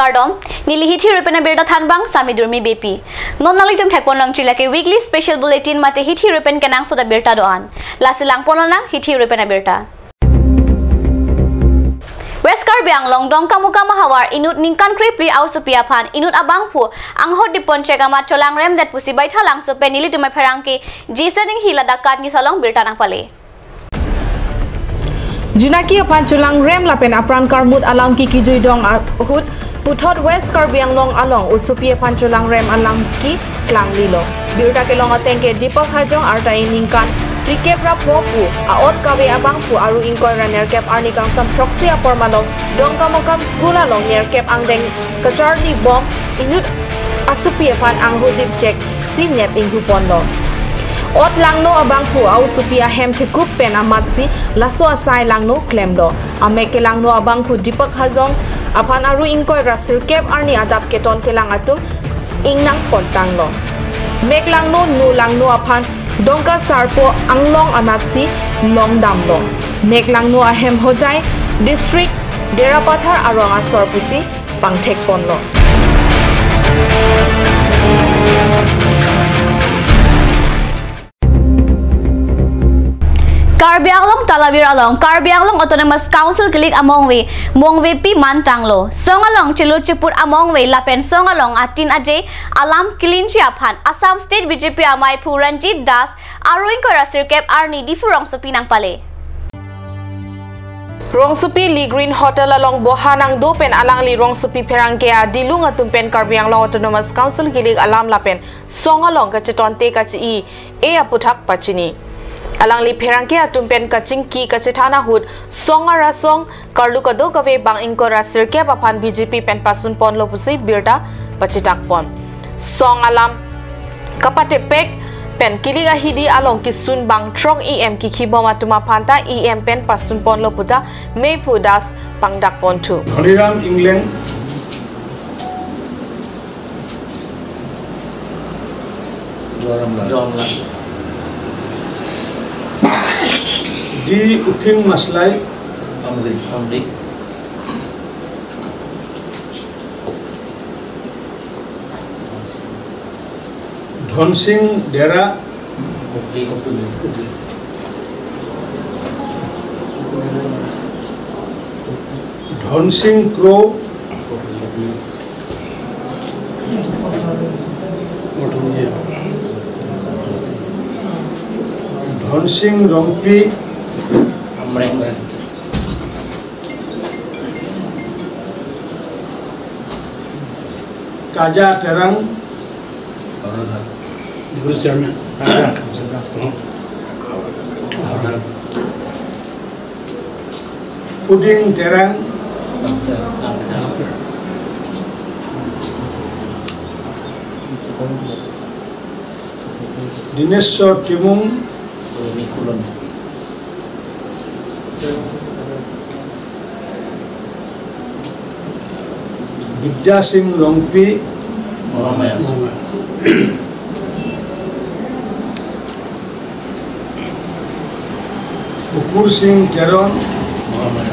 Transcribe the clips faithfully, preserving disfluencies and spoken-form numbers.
Kardom, neli hithi rupen abirta thanbang Sami Durmi Beypi. Non nanglitum thekpon longji lake weekly special bulletin mate hithi rupen kenangsot abirta do-an. Lasi langpon lonang hithi rupen abirta. West Karbi Anglong Dongkamukam ahavar inut ningkan krephli a-osopi aphan inut abangphu anghot dipon chek amat cholangremdet pusi Baithalangso pen nelitum apherangke Jason Inghi ladak KAT News along birta nangpale. Junaki aphan cholangrem lapen apran karmut alam kiki juidong ahut puthot West Karbi Anglong along osopi aphan cholangrem alam keklang lilo. Birta kelong ateng ke Deepak Hajong arta iningkan phlikep ra pho pu a-ot kave abangphu aru ingkoi ra nerkep arni kangsam throksi apor malom Dongkamukam school along nerkep angdeng kacharli bom inut asopi aphan anghot dip chek si nep inghu ponlo. Ot langno abangphu a-osopi ahem thekup pen amatsi laso asai langno klemlo. Amek kelangno abangphu Deepak Hajong aphan aru ingkoi ra sirkep arni adap keton kelang atum ingnang pontanglo. Mek langno nu langno aphan Dongka Sarpo Anglong anatsi longdamlo. Mek langno ahem Hojai District Derapathar arong asor pusi pangthek ponlo. Karbi Anglong Talavir along Karbi Anglong Autonomous Council kilik amongve mongvepi man tanglo. Song along chelut cheput amongve lapen song along atin aje alam kelinji aphan Assam State B J P amei phu Ranjit Das aru ingkoi ra sirkep arni Diphu rongsopi nangpale. Rongsopi Lee Green Hotel along boha nangdo pen alangli rongsopi pherangke adilung atum pen Karbi Anglong Autonomous Council kilik alam lapen song along kachetonte kache-i e aputhak pachini. Alangli pherangke atum pen kachingki kachethan ahut song arasong karlu kadokave bang ingkoi ra sirkep aphan B J P pen pasun ponlo pusi birta pachitak pon. Song alam kapatepek pen kilik ahidi along kisun bang throk E M kikhi bom atum aphan ta E M pen pasun ponlo puta meiphu Das pangdak ponthu. Dhoniram Ingleng, Doramlal. Doramlal. D Uphing Maslai. Amri. Amri. Dhonsing Dera. Hubli. Hubli. Dhonsing Kro. Dhonsing Rongpi. Amreng. Kaja Terang. Deputy Chairman. Puding Terang. Dineshwar Timung. Bidya Sing Rongpi. Mohammed. Mohammed. Ukur Sing Teron. Mohammed.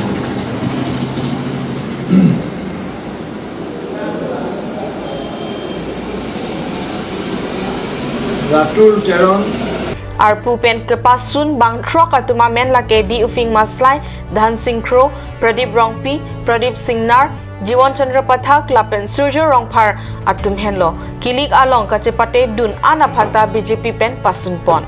Ratul Teron. Arpu pen kepasun bang throk atum amen lake D Uphing Maslai, Dhansing Kro, Pradip Rongpi, Pradip Singnar, Jiwan Chandra Pathak lapen Surjo Rongphar atum henlo. Kilik along kachepate dun an aphan ta B J P pen pasun pon.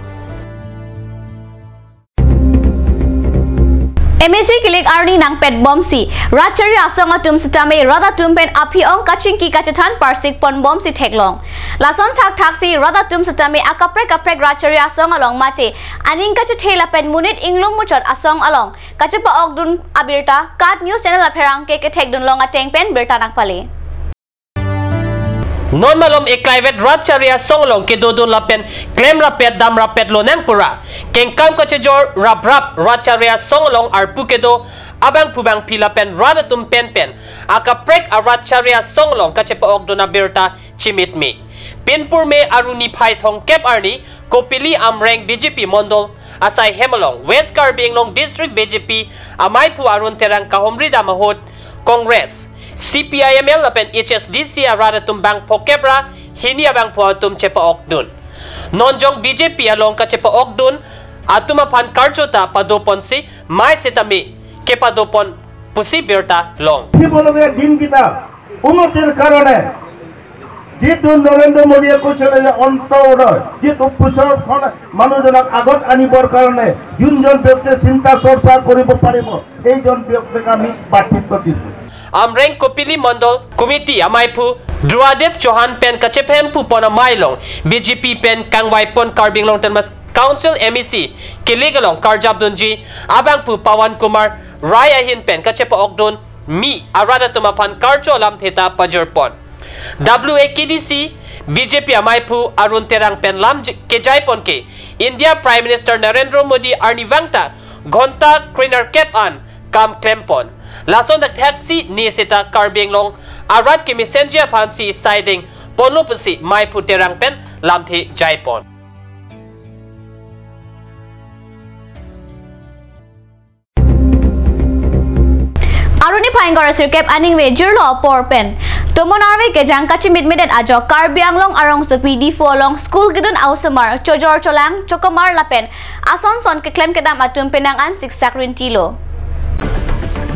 M A C kilik arni nangpet bomsi rat chari asong atum sitame rat atum pen aphi-ong kachingki kachethan parsik pon bomsi theklong. Lason thakthak si rat atum sitame akaprek kaprek rat chari asong along mate aning kachethe lapen monit inglong muchot asong along kachepa-okdun abirta KAT News Channel apherangke kethekdun long ateng pen birta nangpale. Non malom eklaivet rat chari asong along kedodun lapen klem rapet dam rapet lonang pura kengkam kachejor raprap rat chari asong along arpu kedo abangphu bangphi lapen rat atum penpen akaprek arat chari asong along kachepa-okdun abirta chimitmi. Pinpur me aru niphai thomkep arni Kopili Amreng B J P Mondol asai hem along West Karbi Anglong District B J P amei phu Arun Terang kahumri dam ahut Congress, C P I M L lapen H S D C arat atum bang phokep ra hini abangphu atum chepa-okdun. Non jong B J P along kachepa-okdun atum aphan karcho ta padoponsi mai setame kepadopon pusi birta long. উঠিবলগীয়া দিনকেইটা উন্নতিৰ কাৰণে যিটো নৰেন্দ্ৰ মোদীয়ে কৈছিলে যে অন্তোদয়, যিটো পিছৰ ফালে মানুহজনক আগত আনিবৰ কাৰণে যোনজন ব্যক্তিয়ে চিন্তা চৰ্চা কৰিব পাৰিব, সেইজন ব্যক্তিক আমি প্ৰাৰ্থিত্ব দিছোঁ। Amreng Kopili Mandal Committee amaiphu Druadev Chauhan pen kachephemphu pon amei along B J P pen kangvaipon Karbi Anglong Autonomous Council M A C kilik along karjapdunji abangphu Pawan Kumar Rai ahin pen kachepa-okdun mi arat atum aphan karcho alamthe ta pajirpon. W A K D C B J P amaiphu Arun Terang pen lam j- kejaipon ke India Prime Minister Narendra Modi arnivang ta ghonta krenerkep an kam klempon. Lason dak thaksi ne seta Karbi Anglong arat kemesenji aphansi saideng ponlo pusi maiphu Terang pen lamthe jaipon. Aruni phai ingkoi ra sirkep aningve jirlo apor pen tomon arve kejang kachimitmedet ajok Karbi Anglong arongsopi Diphu along school kedun a-osomar chojor cholang chokomar lapen ason son keklem kedam atum penang an siksak rintilo.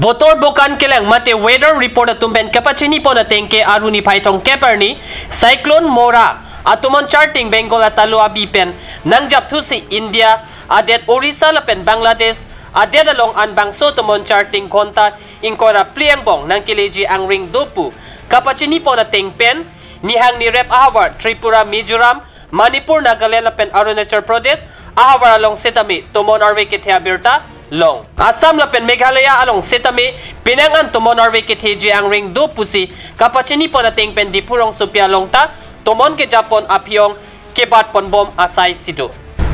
Botor bokan kelang mate weather report atum pen kapachinipon ateng ke aruni phai thomkep arni cyclone Mora atomon charting Bengal atalo abi pen nangjapthusi India adet Orissa lapen Bangladesh adet along an bangso tomon charting ghonta ingkoi ra phli angbong nangkeleji angring do pu kapachinipon ateng pen nihang nirep ahavar Tripura, Mizoram, Manipur, Nagaland lapen Arunachal Pradesh ahavar along setame tomon arve kethe abirta long. Assam lapen Meghalaya along setame penang an tomon arve ketheji angring do pusi kapachinipon ateng pen Diphu rongsopi along ta tomon kejapon aphi-ong kebatponbom asai si do.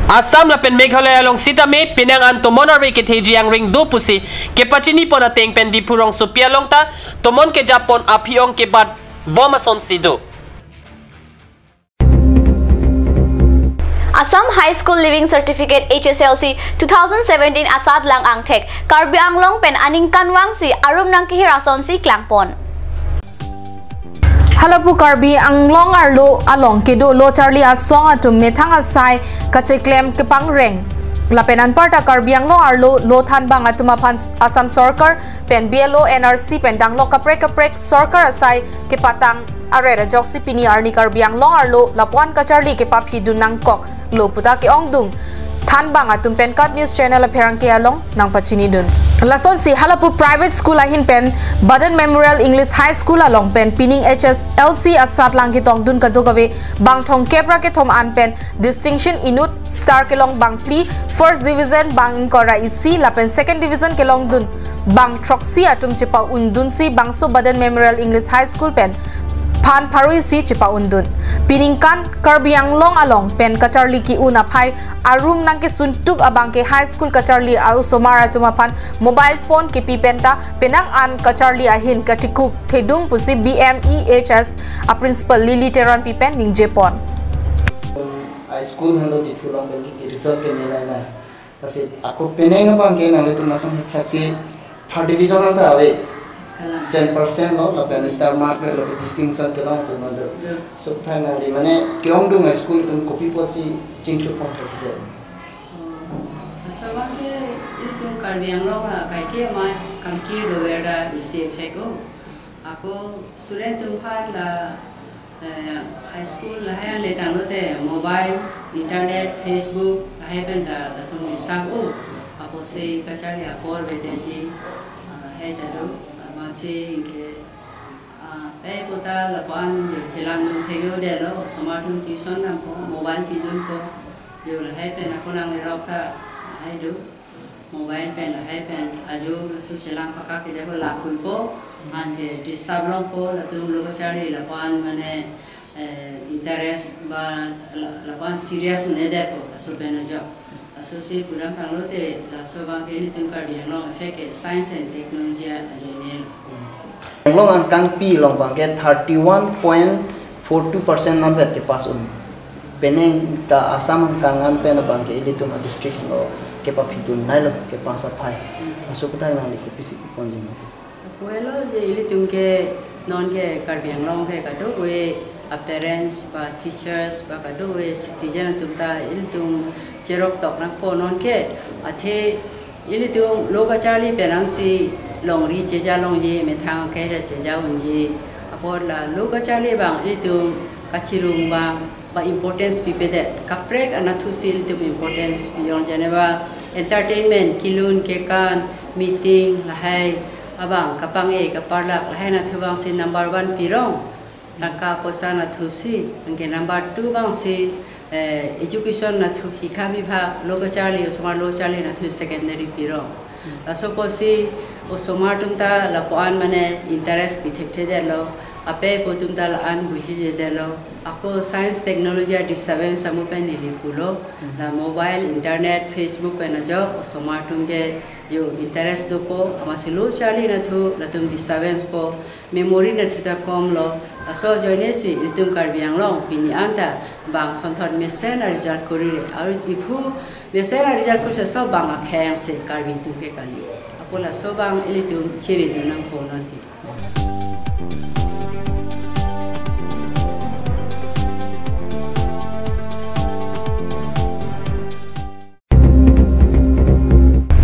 Assam lapen Meghalaya along setame penang an tomon arve ketheji angring do pusi kepachinipon ateng pen Diphu rongsopi along ta tomon kejapon aphi-ong kebatbom asonsi do. Assam High School Leaving Certificate H S L C two thousand seventeen asatlang angthek Karbi Anglong pen aningkanvangsi arum nangkehir asonsi klangpon. Halapu Karbi Anglong arlo along kedo lo charli asong atum methang asai kacheklem kepangreng. Lapen anparta Karbi Anglong arlo lo thanbang atum aphan Assam Sorkar pen B L O, N R C pen danglok kaprek kaprek sorkar asai kepatang aret ajoksi pini arni Karbi Anglong arlo lapuan kacharli kepaphidun nangkoklo puta ke-ongdung thanbang atum pen KAT News Channel apherangke along nangpachinidun. Lasonsi halapu private school ahin pen Baden Memorial English High School along pen pining H S L C asatlang ketongdun kadokave bang thomkep ra kethom an pen distinction inut, star kelong bang phli, first division bang ingkoi ra isi lapen second division kelongdun bang throksi atum chepa-undunsi bangso Baden Memorial English High School pen phan pharo isi chepa-undun. Piningkan Karbi Anglong along pen kacharli ki-un aphai arum nangkesuntuk abangke high school kacharli a-osomar atum aphan mobile phone kepi penta penang an kacharli ahin katikuk thedung pusi B M E H S a-principal Lily Teronpi pen ningjepon. High school henlo Diphu along pen ki result keme lainai. Lasi ako penang abangke nanglitum lason thaksi third division anta ave. Kalang. Cent percent lo, lapen star mark lo, lapen distinction kelong atum madu. Ya. So, thang nangli mane ke-ongdung a-school atum kopi pusi chingthurpon thek. Oh, laso abangke itum Karbi Anglong la kaike mai kangkir dover ra isi effect o. Ako student atum aphan la, eh, high school lahai anle tanglote mobile, internet, Facebook lahai pen ta latum disturb o. Apotsi kacharli apor beteji, ah, hai ta do, ah, masi ke, ah, pe puta lapu-an je chelang nung thegyo delo, osomar atum tuition dampo, mobile pidunpo, yo lahai pen ako nanglerok ta lahai do. Mobile pen lahai pen ajo laso chelang pakak kejapo lakhuipo, anke disturb longpo, latum lo kacharli lapu-an mane, eh, interest ba la-, lapu-an serious un-edetpo, laso pen ajo. Laso si pudam tanglote, laso abangke ilitum Karbi Anglong effect ke science and technology ajoinelo. Anglong angkangpi along abangke thirty one point four two percent manvet kepass un. Penang ta Assam angkang an pen abangke ilitum a-district lo kepaphidun nailo kepass aphai. Laso aputhak nangli kopisi ponji ma? Well, je ilitum ke non ke Karbi Anglong ke kadokave a parents ba teachers ba kadokave citizen atum ta ilitum cherok tok nangpo non ke, athe ilitum lo kacharli penang si longri cheja longji, methang ke cheja unji. Apor la lo kacharli abang ilitum kachirung abang ba importance pipedet. Kaprek anatthu si ilitum importance pi-ong, jeneba entertainment, kelun kekan, meeting, lahai abang kapang-e kaparlak, lahai anatthu abang si number one pirong. Tangka poisa anatthu si, anke number two abang si, eh, education anatthu, hikha bibhag, lo kacharli, osomar lo charli anatthu secondary pirong. Laso apotsi osomar atum ta lapu-an mane interest pithekthe detlo, ape apo atum ta la-an buji jedetlo. Ako science technology a disturbance amu pen neli pulo, la mobile, internet, Facebook pen ajok osomar atum ke yo interest dopo, amatsi lo charli anatthu latum disturbance po, memory anatthu ta komlo. Laso ajoine si ilitum Karbi Anglong pini anta bang sonthot mesen a result korire, aru iphu mesen a result kori si laso abang akhei si Karbi atum ke kali. Apot laso abang ilitum chiri dun nangpo non ke.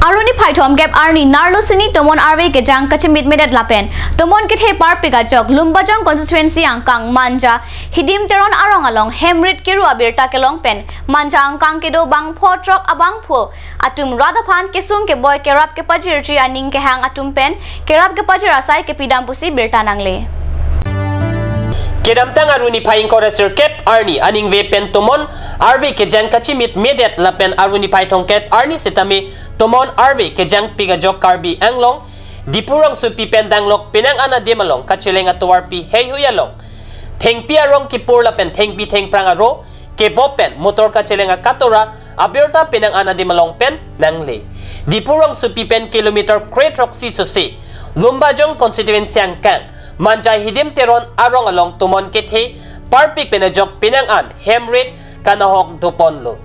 Aruni phai thomkep arni Narlosini Tomon arve kejang kachimitmedet lapen tomon kethe parpik ajok Lumbajong constituency angkang Manja Hidim Teron arong along hemrit kiru abirta kelong pen Manja angkang kedo bangpho throk abangphu atum rat aphan kesung keboi kerap kepajirji aning kehang atum pen kerap kepajir asai kepidam pusi birta nangle. Kedamtang Aruni phai ingkoi ra sirkep arni aningve pen tomon arve kejang kachimitmedet lapen Aruni phai thomkep arni sitame tomon arve kejangpik ajok Karbi Anglong Diphu rongsopi pen danglok penang an adim along kacheleng atovarpi heihui along thengpi arong kipur lapen thengpi thengphrang aro kebop pen motor kacheleng akatora abirta penang an adim along pen nangle. Diphu rongsopi pen kilometer kre throksi sose Lumbajong constituency angkang Manja Hidim Teron arong along tomon kethe parpik pen ajok penang an hemrit kanahok doponlo.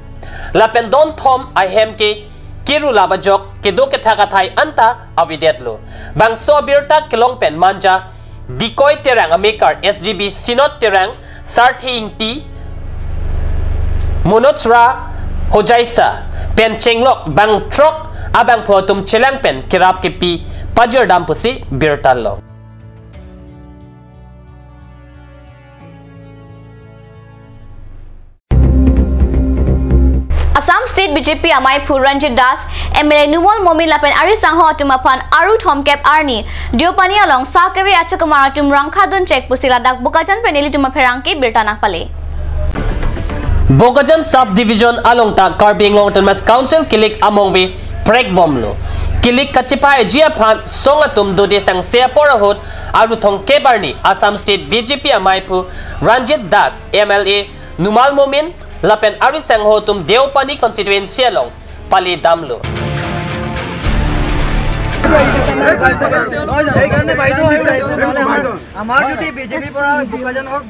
Lapen don thom ahem ke kiru lap ajok kedo kethak athai anta avedetlo. Bangso abirta kelong pen Manja Dikoi Terang amekar S G B Sinot Terang, Sarthe Ingti, Monoj Ra Hojaisa pen chenglok bang throk abangphu atum chelang pen kerap kepi pajirdam pusi birta long. Assam State B J P amaiphu Ranjit Das, M L A Numal Momin lapen ari sangho atum aphan Aruni thomkep arni Deopani along sakeve achakumar atum rangkha dunchek pusi ladak Bokajan pen ilitum apherangke birta nangpale. Bokajan Sub Division along ta Karbi Anglong Autonomous Council kilik amongve prekbomlo. Kilik kachepaiji aphan song atum dode sangse apor ahut Aruni thomkep arni Assam State B J P amaiphu Ranjit Das, M L A Numal Momin lapen ari sangho atum Deopani constituency along pali damlo. সেইকাৰণে বাইদেউ আহিছে, আহিছে, নহ'লে আমাৰ, আমাৰ যদি বিজেপিৰ পৰা বোকাজান হওক,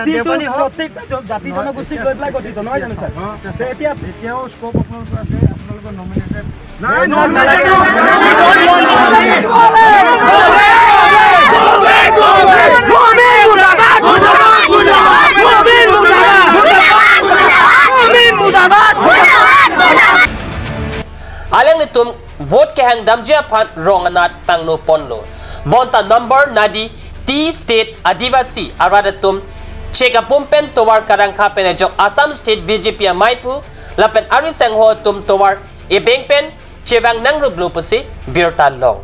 দেওপানী হওক, প্ৰত্যেকটা জ-, জাতি জনগোষ্ঠীক লৈ পেলাই গঠিত, নহয় জানো, ছাৰ? তে এতিয়া এতিয়াও স্ক'প আপোনালোকৰ আছে, আপোনালোকৰ nominated Alanglitum vote kehang damji aphan rong anat tangno ponlo. Bonta number nadi T State Adivasi arat atum chek apum pen tovar karangkha pen ajok Assam State B J P amaiphu lapen ari sangho atum tovar ebeng pen chevang nangruplo pusi birta long.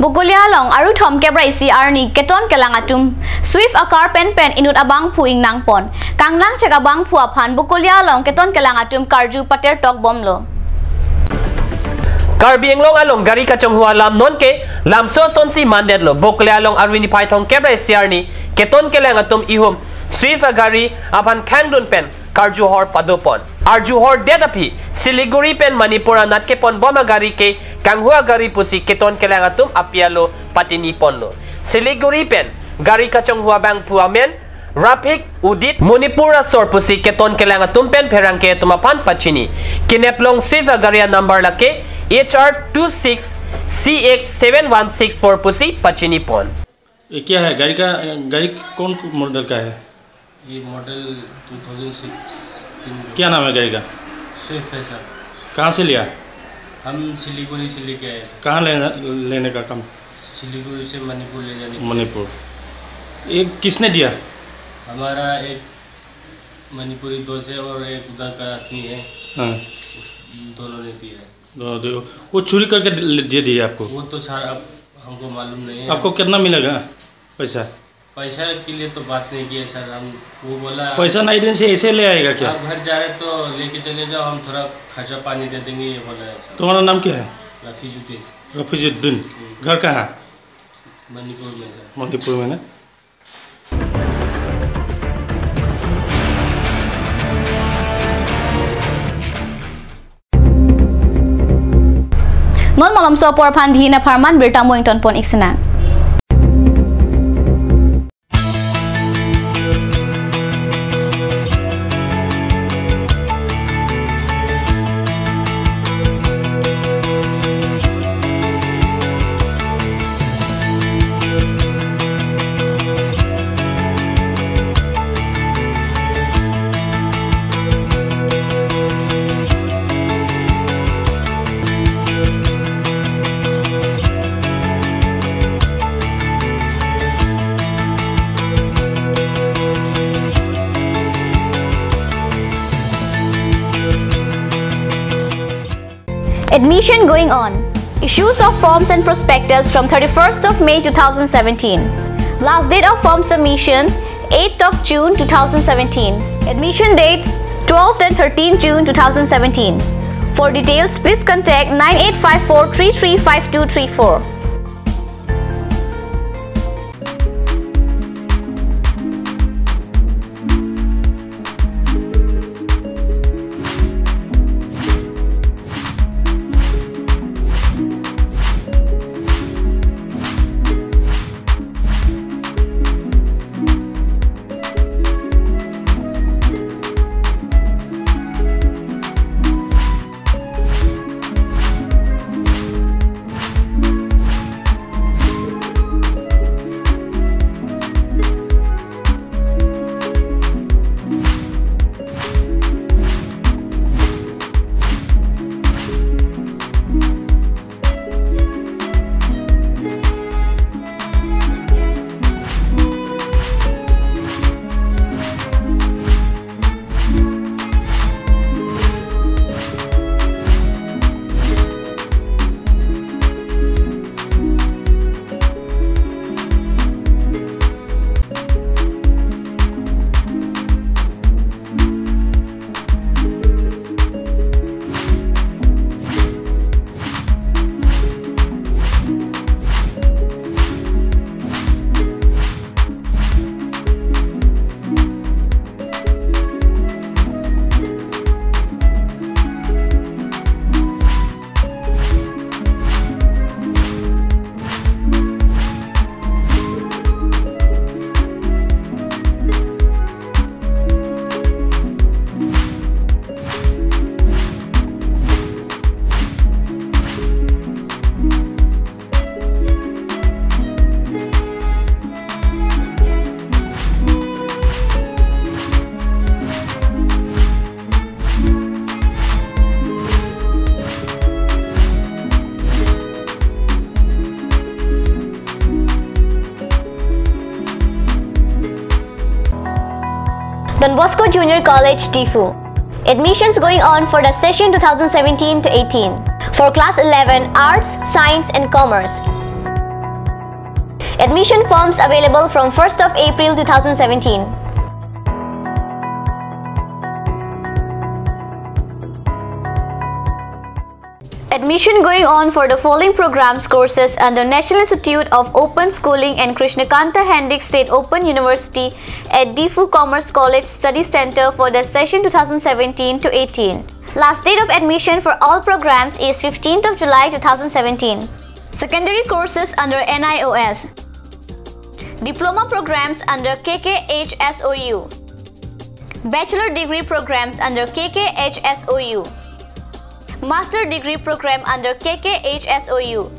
Bokolia along Aruni thomkep ra isi arni keton kelang atum Swift akar pen pen inut abangphu ingnang pon. Kangnang chek abangphu aphan Bokolia along keton kelang atum karju pater tok bomlo. Karbi Anglong along gari kachonghu alam nonke lamso asonsi mandetlo. Bokolia along Aruni phai thomkep ra isi arni keton kelang atum ihum Swift agari aphan khangdun pen karju hor padopon. Arju hordet aphi Siliguri pen Manipur anat kepon bom agari ke kanghu agari pusi keton kelang atum apialo patini ponlo. Siliguri pen gari kachonghu abangphu amen Rapik Udit Manipur asor pusi keton kelang atum pen pherangke atum aphan pachini. Kineplong Swift agaria number lake H R two six C X seven one six four pusi pachini pon. ये क्या है? गाड़ी का, गाड़ी कौन मॉडल का है? ये मॉडल टू थाउजेंड सिक्सटीन का। क्या नाम है गाड़ी का? स्विफ्ट है सर। कहाँ से लिया? हम सिलीगुड़ी से लेके आए सर। कहाँ लेना, लेने का काम? सिलीगुड़ी से मणिपुर ले जाने के लिए। मणिपुर। ये किसने दिया? हमारा एक मणिपुरी दोस्त है और एक उधर का आदमी है। हाँ। उस, दोनों ने दिया है। दोनों दे-, वो चोरी करके दे, दे दिए आपको? वो तो सर, अब हमको मालूम नहीं है। आपको कितना मिलेगा पैसा? पैसा के लिए तो बात नहीं किया सर, हम, वो बोला, पैसा नहीं देने से ऐसे ले आएगा क्या? आप घर जा रहे तो लेके चले जाओ, हम थोड़ा खर्चा पानी दे देंगे, ये बोला है सर। तुम्हारा नाम क्या है? रफीजुद्दीन। रफीजुद्दीन। हम्म। घर कहाँ? मणिपुर में सर। मणिपुर में ना? Non malomso apor aphan dina pharman birta mo ington pon ik sinang. Admission going on. Issues of forms and prospectus from thirty-first of May two thousand seventeen. Last date of form submission, eighth of June two thousand seventeen. Admission date, twelfth and thirteenth June two thousand seventeen. For details, please contact nine eight five four three three five two three four. Don Bosco Junior College, Diphu. Admissions going on for the session two thousand seventeen to eighteen for class eleven, Arts, Science and Commerce. Admission forms available from first of April two thousand seventeen. Admission going on for the following programs courses under National Institute of Open Schooling and Krishna Kanta Handique State Open University at Diphu Commerce College Study Center for the session two thousand seventeen to eighteen. Last date of admission for all programs is fifteenth of July two thousand seventeen. Secondary courses under N I O S. Diploma programs under K K H S O U. Bachelor degree programs under K K H S O U. Master degree program under K K H S O U.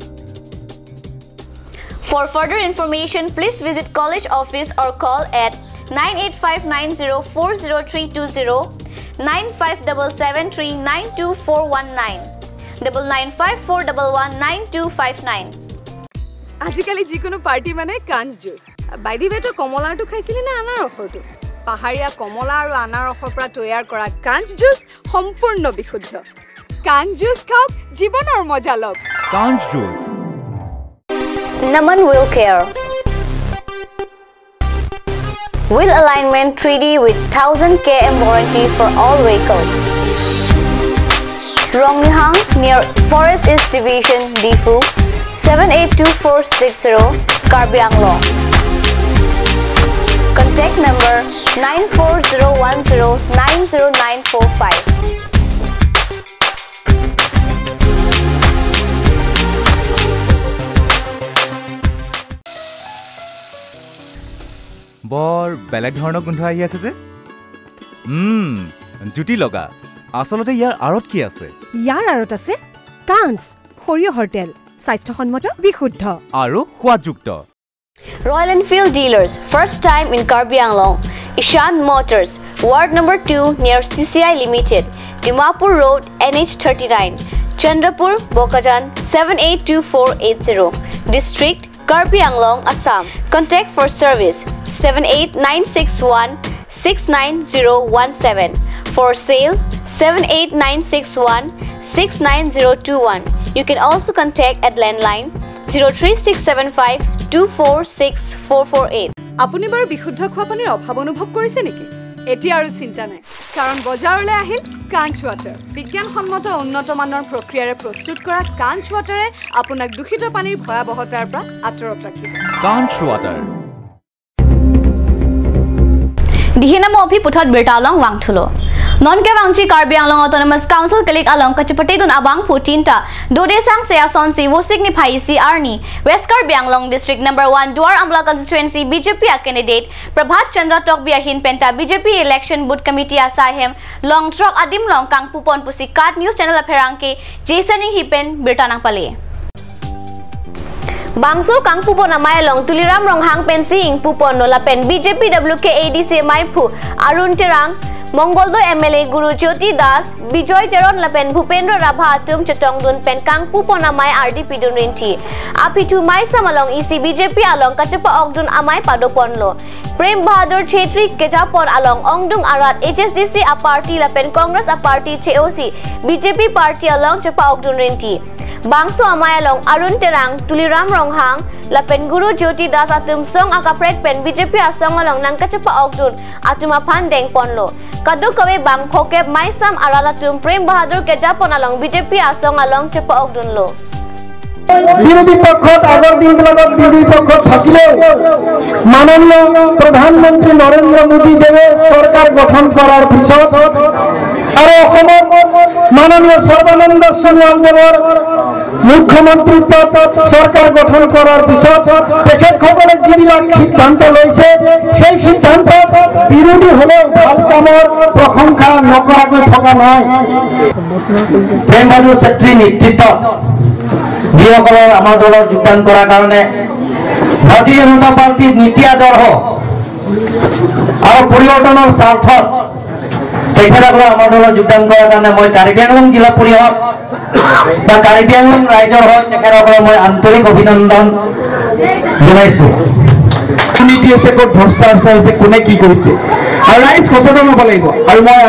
For further information, please visit college office or call at nine eight five nine zero four zero three two zero, nine five double seven three nine two four one nine, double nine five four double one nine two five nine. আজিকালি যিকোনো পাৰ্টি মানে কাঞ্চ juice. By the ৱে, তই কমলাৰটো খাইছিলি নে আনাৰসৰটো? পাহাৰীয়া কমলা আৰু আনাৰসৰ পৰা তৈয়াৰ কৰা কাঞ্চ জুচ সম্পূৰ্ণ বিশুদ্ধ। কাঞ্চ জুচ খাওক, জীৱনৰ মজা লওক। Kanch Juice. Naman Wheel Care. Wheel alignment three D with thousand K M warranty for all vehicles. Rongnihang near Forest East Division, Diphu, seven eight two four six zero, Karbi Anglong. Contact number nine four zero one zero nine zero nine four five. বৰ বেলেগ ধৰণৰ গোন্ধ আহি আছে যে। উম, জুতি লগা। আচলতে ইয়াৰ আঁৰত কি আছে? ইয়াৰ আঁৰত আছে কাঞ্চ, সৰিয়হৰ তেল, স্বাস্থ্যসন্মত, বিশুদ্ধ। আৰু সোৱাদযুক্ত। Royal Enfield Dealers, first time in Karbi Anglong. Ishan Motors, Ward number two near C C I Limited, Dimapur Road, N H thirty-nine, Chandrapur, Bokajan, seven eight two four eight zero. District, Karbi Anglong, Assam. Contact for service, seven eight nine six one six nine zero one seven. For sale, seven eight nine six one six nine zero two one. You can also contact at landline zero three six seven five two four six four four eight. আপুনি বাৰু বিশুদ্ধ খোৱা পানীৰ অভাৱ অনুভৱ কৰিছে নেকি? এতিয়া আৰু চিন্তা নাই, কাৰণ বজাৰলৈ আহিল কাঞ্চ ৱাটাৰ। বিজ্ঞানসন্মত উন্নত মানৰ প্ৰক্ৰিয়াৰে প্ৰস্তুত কৰা কাঞ্চ ৱাটাৰে আপোনাক দূষিত পানীৰ ভয়াৱহতাৰ পৰা আঁতৰত ৰাখিব। Kanch Water. Dihenamo aphi puthot birta along vangthulo. Non kevangji Karbi Anglong Autonomous Council kelik along kachepatedun abangphu tinta dode sangse asonsi Vosik niphai isi arni West Karbi Anglong District number one Duar Amla constituency B J P a candidate Prabhat Chandra Tokbi ahin penta B J P election booth committee asai hem long throk adim long kangpupon pusi KAT News Channel apherangke Jason Enghi pen birta nangpale. Bangso kangpupon amei along Tuliram Ronghang pensi ingpuponlo lapen B J P W K A D C ameiphu Arun Terang, Mongoldo M L A Guru Jyoti Das, Bijoy Teron lapen Bhupendra Rabha atum chetongdun pen kangpupon amei ardi pidun rinti. Aphi thu meisam along isi B J P along kachepa-okdun amei padoponlo. Prem Bahadur Chhetri kejapon along ongdung arat H S D C a party lapen Congress a party che-osi B J P party along chepa-okdun rinti. Bangso amei along Arun Terang, Tuliram Ronghang lapen Guru Jyoti Das atum song akaprek pen B J P asong along nangkachepa-okdun atum aphan dengponlo. Kadokave bang phokep meisam arat atum Prem Bahadur kejapon along B J P asong along chepa-okdunlo. বিৰোধী পক্ষত, আগৰ দিনবিলাকত বিৰোধী পক্ষত থাকিলেও মাননীয় প্ৰধানমন্ত্ৰী নৰেন্দ্ৰ মোদী দেৱে চৰকাৰ গঠন কৰাৰ পিছত আৰু অসমত মাননীয় সৰ্বানন্দ সোণোৱাল দেৱৰ মুখ্যমন্ত্ৰীত্বত চৰকাৰ গঠন কৰাৰ পিছত তেখেতসকলে যিবিলাক সিদ্ধান্ত লৈছে, সেই সিদ্ধান্তত বিৰোধী হ'লেও ভাল কামৰ প্ৰশংসা নকৰাকৈ থকা নাই। প্ৰেম বাহাদুৰ ছেত্ৰীৰ নেতৃত্বত যিসকলৰ আমাৰ দলত যোগদান কৰাৰ কাৰণে ভাৰতীয় জনতা পাৰ্টীৰ নীতি আদৰ্শ আৰু পৰিৱৰ্তনৰ স্বাৰ্থত তেখেতসকলক আমাৰ দলত যোগদান কৰাৰ কাৰণে মই কাৰ্বি আংলং জিলা পৰিষদ বা কাৰ্বি আংলং ৰাইজৰ হৈ তেখেতসকলক মই আন্তৰিক অভিনন্দন জনাইছো। দুৰ্নীতি হৈছে, ক'ত ভ্ৰষ্টাচাৰ হৈছে, কোনে কি কৰিছে, আৰু ৰাইজ সচেতন হ'ব লাগিব। আৰু মই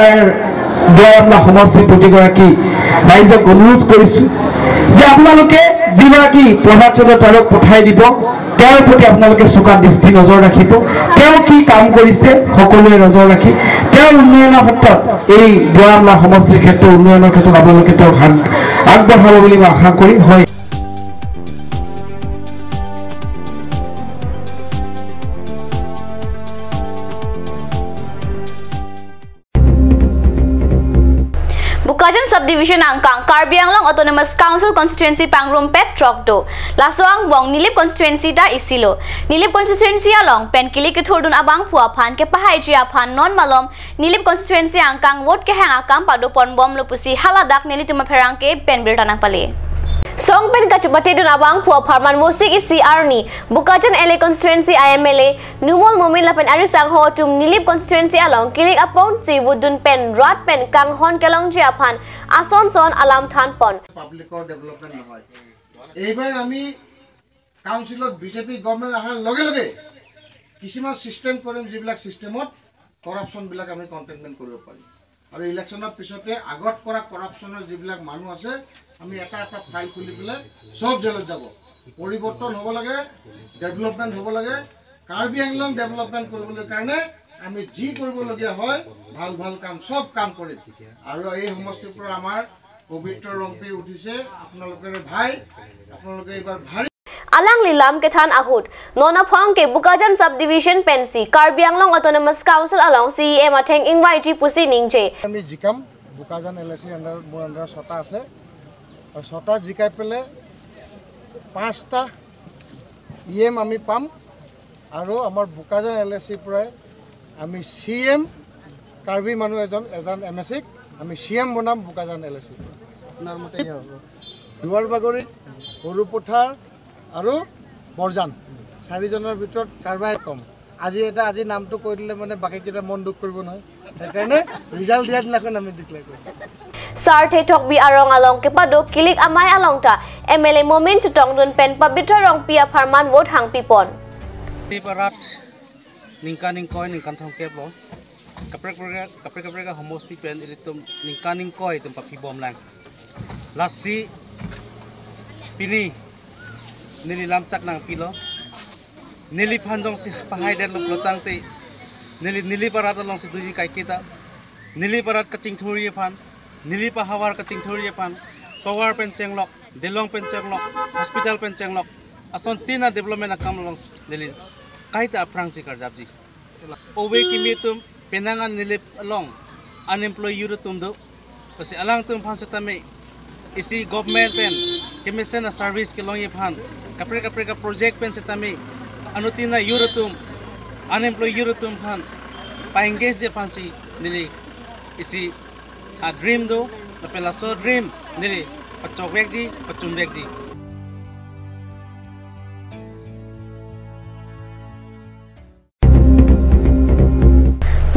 দুৱাৰ আমলা সমষ্টিৰ প্ৰতিগৰাকী ৰাইজক অনুৰোধ কৰিছো যে আপোনালোকে যিগৰাকী প্ৰভাত চন্দ্ৰ তাৰক পঠাই দিব, তেওঁৰ প্ৰতি আপোনালোকে চোকা দৃষ্টি নজৰ ৰাখিব। তেওঁ কি কাম কৰিছে সকলোৱে নজৰ ৰাখি তেওঁৰ উন্নয়নৰ ক্ষেত্ৰত, এই দুৱাৰ আমলা সমষ্টিৰ ক্ষেত্ৰত উন্নয়নৰ ক্ষেত্ৰত আপোনালোকে তেওঁক হাত আগবঢ়াব বুলি মই আশা কৰিম। হয়। Bokajan sub Division angkang Karbi Anglong Autonomous Council constituency pangrumpet throk do. Laso angbong Nilip constituency ta isi lo. Nilip constituency along pen kilik kethurdun abangphu aphan kepahaiji aphan non malom Nilip constituency angkang vote kehang akam padoponbomlo pusi haladak nelitum apherangke pen birta nangpale. Song pen kachepatedun abangphu apharman vosik isi arni Bokajan L A constituency a M L A Numol Momin lapen arisangho atum Nilip constituency along kilik aponsi vote dun pen rat pen kanghon kelongji aphan ason son alam thanpon. পাব্লিকৰ ডেভেলপমেণ্ট নহয়। এইবাৰ আমি কাউন্সিলত BJP government অহাৰ লগে লগে কিছুমান ছিষ্টেম কৰিম, যিবিলাক ছিষ্টেমত কৰাপশ্যনবিলাক আমি কণ্টেইনমেণ্ট কৰিব পাৰিম। আৰু ইলেকশ্যনৰ পিছতে আগত কৰা কৰাপশ্যনৰ যিবিলাক মানুহ আছে, আমি এটা এটা ফাইল খুলি পেলাই চব জেলত যাব। পৰিৱৰ্তন হ'ব লাগে, ডেভেলপমেণ্ট হ'ব লাগে। কাৰ্বি আংলং ডেভেলপমেণ্ট কৰিবলৈ কাৰণে আমি যি কৰিবলগীয়া হয়, ভাল ভাল কাম, চব কাম কৰিম। আৰু এই সমষ্টিৰ পৰা আমাৰ পবিত্ৰ ৰংপি উঠিছে, আপোনালোকৰে ভাই, আপোনালোকে এইবাৰ ভাৰী Alangli lam kethan ahut, non aphong ke Bokajan subdivision pensi Karbi Anglong Autonomous Council along C E M atheng ingvaiji pusi ningje. আমি জিকাম। বোকাজান এল এ চি আণ্ডাৰ, মোৰ আণ্ডাৰত ছটা আছে। আৰু ছটা জিকাই পেলাই পাঁচটা ই এম আমি পাম। আৰু আমাৰ বোকাজান এল এ চিৰ পৰাই আমি চি এম, কাৰ্বি মানুহ এজন, এজন এম এ চিক আমি চি এম বনাম বোকাজান এল এ চিৰ পৰা। আপোনাৰ মতে কিয় হ'ব? দুৱাৰবাগৰি, সৰুপথাৰ আৰু বৰজান, চাৰিজনৰ ভিতৰত কাৰোবাই কম। আজি এটা, আজি নামটো কৈ দিলে মানে বাকীকেইটা মন দুখ কৰিব নহয়। সেইকাৰণে ৰিজাল্ট দিয়াৰ দিনাখন আমি ডিক্লেয়াৰ কৰিম। Sarthe Tokbi arong along kepado kilik amei along ta M L A Momin chetongdun pen Pabitra Rongpi apharman vote hangpipon. Nilip arat ningkan ingkoi ningkan thomkep lo. Kaprek kaprek kaprek kaprek ahomosti pen ilitum ningkan ingkoi atum paphibomlang. Lasi pini neli lamchak nangpilo. Neliphan jongsi pahaidetlo pulotangte, neli Nilip arat alongsi doji kaiketa. Nilip arat kachingthurji aphan, Nilip ahavar kachingthurji aphan, tovar pen chenglok, delong pen chenglok, hospital pen chenglok, asontin a development akam along neli kaita aphrangsi karjapji. Ove kimi atum penang an Nilip along unemployed youth atum do. Lasi alangtum aphan setame isi government pen kemesen a service kelongji aphan, kaprek kaprek a project pen setame anuttin a youth atum, unemployed youth atum aphan pa-engageji aphansi neli isi a dream do, lapen laso dream neli pachokvekji, pachunvekji.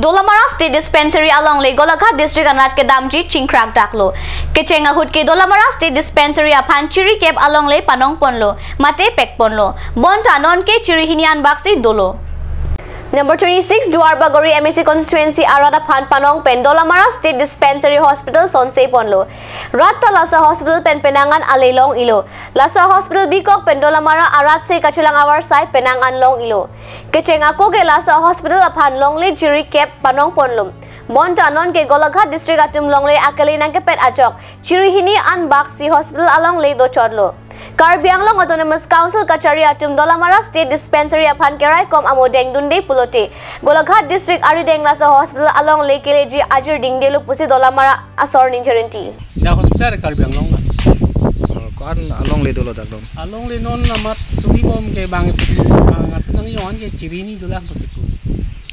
Dolamara State Dispensary alongle Golaghat District anat kedamji chingkrak daklo. Kecheng ahut ke Dolamara State Dispensary aphan chiri kep alongle panongponlo, mate pekponlo. Bonta nonke chiri hini an baksi dolo. Number twenty-six Duarbagori M A C constituency arat aphan panong pen Dolamara State Dispensary Hospital sonse ponlo. Rat ta laso hospital pen penang an ale long-ilo. Laso hospital bikok pen Dolamara arat si kachelang avarsai penang an long-ilo. Kecheng ako ke laso hospital aphan longle chiri kep panongponlo. Bonta nonke Golaghat district atum longle akele nangkepet ajok chiri hini an baksi hospital alongle dochotlo. Karbi Anglong Autonomous Council kachari atum Dolamara State Dispensary aphan keraikom amo dengdunde pulote Golaghat district arideng laso hospital alongle keleji ajir dingdelo pusi Dolamara asor ningcherinti. Dak hospital Karbi Anglong na. Ko-an alongle dolo dak dong? Alongle non amat suhi bom ke bang bang atum nangjoan ke chiri hini dolang pusi pu.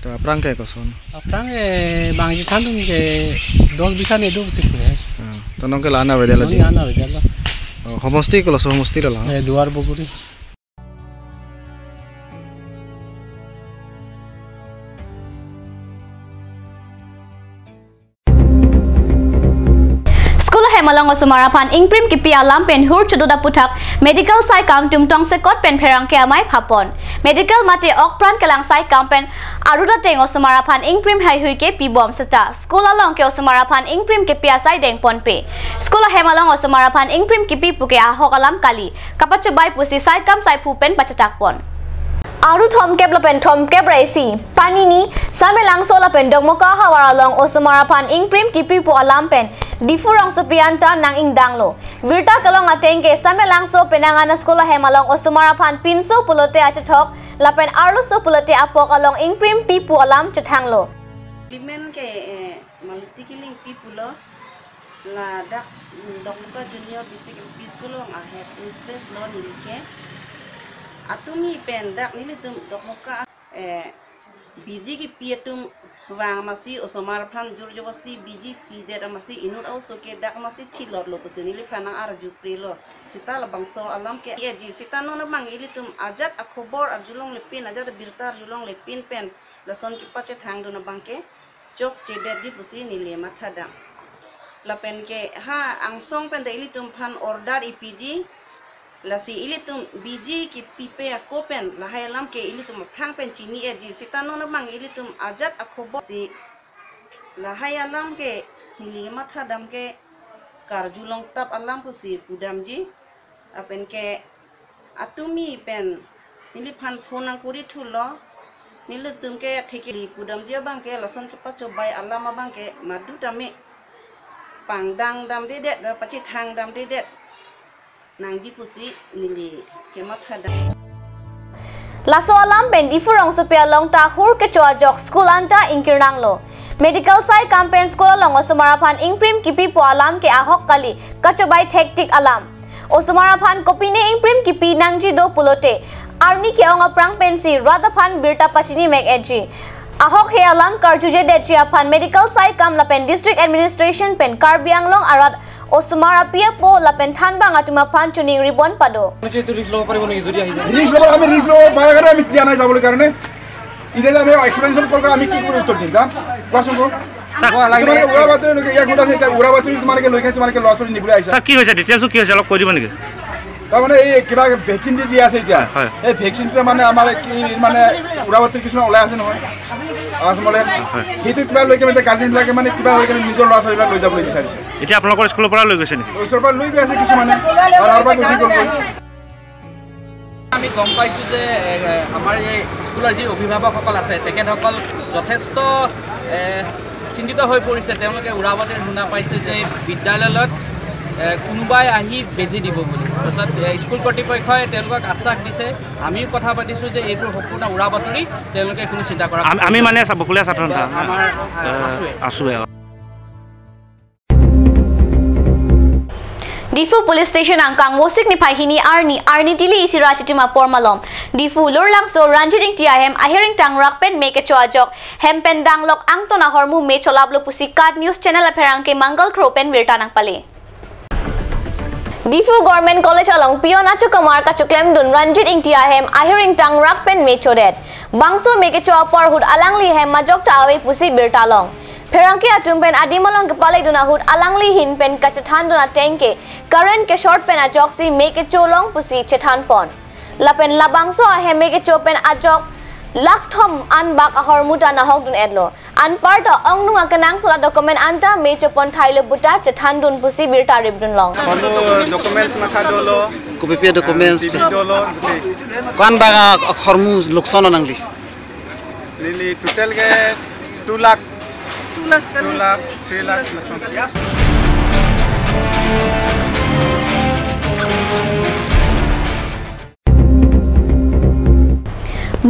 To aphrang ke koson? Aphrang ke bang chethandun ke dos bigha ne do pusi pu. Ah, to nonke la-an avedetlo di? Nonke la-an avedetlo. Oh, homosti koloso homosti lo la? Eh, Duarbagori. School ahem along osomar aphan ingprim kipi alam pen hur chudot aputhak medical saikam atum tongsekot pen pherangke amei phapon. Medical mate okpran kelang saikam pen arut ateng osomar aphan ingprim haihui ke pibom seta school along ke osomar aphan ingprim kipi asai dengponpe. School ahem along osomar aphan ingprim kipi puke ahok alam kali. Kapachobai pusi saikam saiphu pen pachetakpon. Aru thomkep lapen thomkep ra isi, Panini, Samelangso lapen Dokmoka havar along osomar aphan ingprim kipi pu alam pen Diphu rongsopi anta nang-ingdanglo. Birta kelong ateng ke Samelangso penang an school ahem along osomar aphan pinso pulote achethok lapen arloso pulote apok along ingprim pi pu alam chethanglo. Demand ke, eh, Maluti Killing pi pulo. Ladak, mm, Dokmoka Junior Basic L P School along a headmistress lo neli ke. Atumi pen dak nelitum Dokmoka, eh, B G kipi atum vang amatsi osomar aphan jor jabasti B G pidet amatsi inut a-oso ke dak amatsi thilot lo pusi neliphan nang-arju pre lo. Seta labangso alam ke eji, seta non abang ilitum ajat akhobor arjulongle pin, ajat abirta arjulongle pin pen lason kepachethang dun abang ke chokchedetji pusi neli mathadam. Lapen ke ha angsong pen ta ilitum aphan order ipiji, lasi ilitum B G kipipe ako pen lahai alam ke ilitum aphrang pen chini-etji, seta non abang ilitum ajat akhobor si lahai alam ke neli mathadam ke karjulong tap alam pusi pudamji. Lapen ke atumi pen neliphan phone nangkuri thulo. Nelitum ke thekeli pudamji abang ke lason kepachobei alam abang ke madu tame pangdang damdedet ba pachethang damdedet nangji pusi neli kemathadam. Laso alam pen Diphu rongsopi along ta hur kecho ajok school anta ingkir nanglo. Medical sai kam pen school along osomar aphan ingprim kipipo alam ke ahok kali, kachobei thektik alam. Osomar aphan kopine ingprim kipi nangji do pulote arni ke-ong aphrang pensi rat aphan birta pachini mek-etji. Ahok he alam karjujedetji aphan medical sai kam lapen district administration pen Karbi Anglong arat osomar api apo lapen thanbang atum aphan choningri bon pado. Risk লব, আমি ৰিস্ক ল'ব পাৰাৰ কাৰণে আমি দিয়া নাই যাবলৈ কাৰণে। এতিয়া যে আমি এক্সপ্লেনেশ্যন কল কৰা, আমি কি কৰি উত্তৰ দিম, হা? কোৱাচোন কওক। ছাৰ, তোমালোকে উৰা বাতৰি লৈকে ইয়াক সোধা নাই, এতিয়া উৰা বাতৰি তোমালোকে লৈ কিনে তোমালোকে ল'ৰা ছোৱালী নিবলৈ আহিছা। ছাৰ, কি হৈছে? ডিটেইলছটো কি হৈছে? অলপ কৈ দিব নেকি? তাৰমানে এই কিবা ভেকচিন দি দি আছে এতিয়া। হয়। এই ভেকচিনটোৱে মানে আমাৰ কি মানে উৰা বাতৰি কিছুমান ওলাই আছে নহয়। আছামলৈ। হয়। সেইটো কিবা লৈ কিনে এতিয়া গাৰ্জেনবিলাকে মানে কিবা হৈ কিনে নিজৰ ল'ৰা ছোৱালীবিলাক লৈ যাবলৈ বিচাৰিছে। এতিয়া আপোনালোকৰ স্কুলৰ পৰা লৈ গৈছে নেকি? ওচৰৰ পৰা লৈ গৈ আছে কিছুমানে। আৰু, আৰু পৰা গুচি গ'লগৈ। আমি গম পাইছোঁ যে, এ, আমাৰ এই স্কুলৰ যি অভিভাৱকসকল আছে, তেখেতসকল যথেষ্ট, এ, চিন্তিত হৈ পৰিছে। তেওঁলোকে উৰা বাতৰি শুনা পাইছে যে বিদ্যালয়ত, এ, কোনোবাই আহি বেজী দিব বুলি। তাৰপিছত, এ, স্কুল কৰ্তৃপক্ষই তেওঁলোকক আশ্বাস দিছে। আমিও কথা পাতিছোঁ যে এইবোৰ সম্পূৰ্ণ উৰা বাতৰি, তেওঁলোকে কোনো চিন্তা কৰা আমি, আমি মানে বকুলীয়া ছাত্ৰ সন্থা। আমাৰ, এ, এ, আছুৱে। আছুৱে, অ। Diphu Police Station angkang Vosik niphai hini arni, arni tili isi ra chitim apor malom Diphu Lurlangso Ranjit Ingti ahem ahir ingtang rak pen me kecho ajok hem pen danglok angton ahormu me cholaplo pusi KAT News Channel apherangke Mangal Kro pen birta nangpale. Diphu Government College along peon achokomar kachoklemdun Ranjit Ingti ahem ahir ingtang rak pen me chodet. Bangso me kecho apor ahut alangli hem majok ta ave pusi birta long. Pherangke atum pen adim along kepaledun ahut alangli ahin pen kachethandun ateng ke current keshort pen ajoksi me kecho long pusi chethanpon. Lapen labangso ahem me kecho pen ajok lakh thom anbak ahormu ta nahokdun-etlo. Anparta ongnung akenangsot adocument anta me chopon thailo puta chethandun pusi birta ripdun long. Kono documents matha dolo. Kopi pi documents? P P dolo. Ko-an bak ahormu lukson nangli? Neli total ke two lakhs. Two lakhs kali. Two lakhs, three lakhs, lakhs.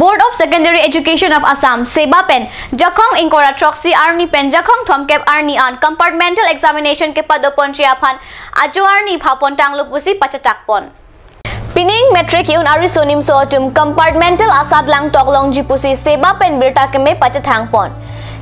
Board of Secondary Education of Assam, SEBA pen Jakhong ingkoi ra throksi arni pen Jakhong thomkep arni an compartmental examination kepadoponji aphan ajo arni phapon tanglo pusi pachetakpon. Pining matric ke-un ariso nimso atum compartmental asatlang toklongji pusi SEBA pen birta keme pachethangpon.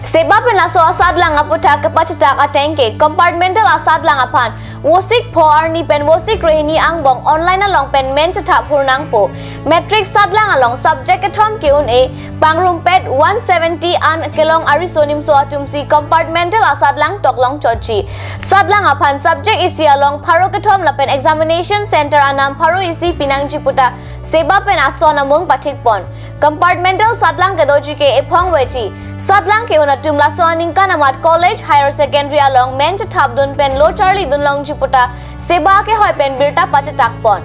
SEBA pen laso asatlang aputhak kepachetak ateng ke compartmental asatlang aphan Vosik pho arni pen Vosik krehini angbong online along pen men chethap hur nangpo. Matric satlang along subject kethom ke-un-e pangrumpet one seventy an kelong ariso nimso atumsi compartmental asatlang toklong chotji. Satlang aphan subject isi along pharo kethom lapen examination center anam pharo isi pinangji puta SEBA pen ason amung pathikpon. Compartmental satlang kedoji ke ephong veji. Satlang ke-un atum laso aningkan amat college, higher secondary along men chethapdun pen lo charlidun longji puta SEBA kehoi pen birta pachetakpon.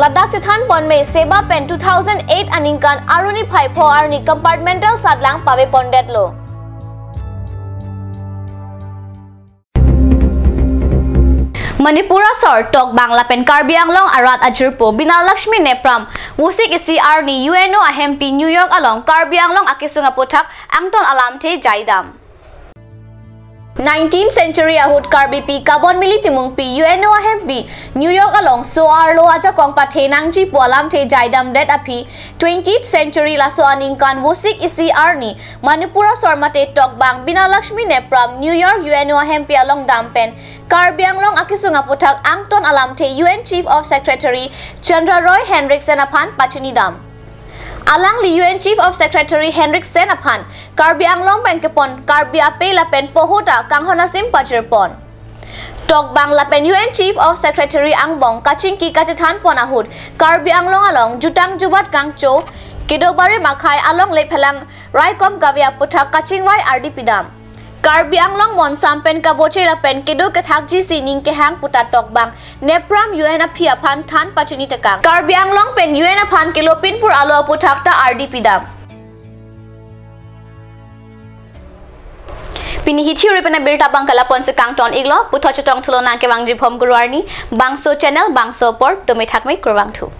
Ladak chethanpon me SEBA pen two thousand eight aningkan aruni phai pho arni compartmental satlang pavepondetlo. Manipur asor tokbang lapen Karbi Anglong arat ajirpo Bina Lakshmi Nepram Vosik isi arni U N O ahempi New York along Karbi Anglong akesung aputhak angton alamthe jaidam. Nineteenth century ahut Karbipi Kabonmili Timungpi UNO ahempi New York along so-arlo ajakong pathenangji pu alamthe jaidamdet aphi twentieth century laso aningkan Vosik isi arni Manipur asor mate tokbang Bina Lakshmi Nepram New York UNO ahempi along dam pen Karbi Anglong akesung aputhak angton alamthe UN Chief of Secretary Chandra Roy Henriksen aphan pachinidam. Alangli UN Chief of Secretary Henriksen aphan Karbi Anglong pen kepon Karbi apei lapen poho ta kanghon asim pajirpon. Tokbang lapen UN Chief of Secretary angbong kachingki kachethanpon ahut Karbi Anglong along jutang jubat kangcho, kedo barim akhei alongle phelang raikom kave aputhak kachingvai ardi pidam. Karbi Anglong monsam pen kaboche lapen kedo kethakji si ning kehang puta tokbang Nepram UN aphi aphan than pachini tekang. Karbi Anglong pen UN aphan kelopin pur alo aputhak ta ardi pidam. Pini hithi uri pen abirta abang ke la-an si kangton iklo, puthot chetong thulo nangkevangji bom guru arni, bangso channel, bangso apor, tumi thakme kurvangthu.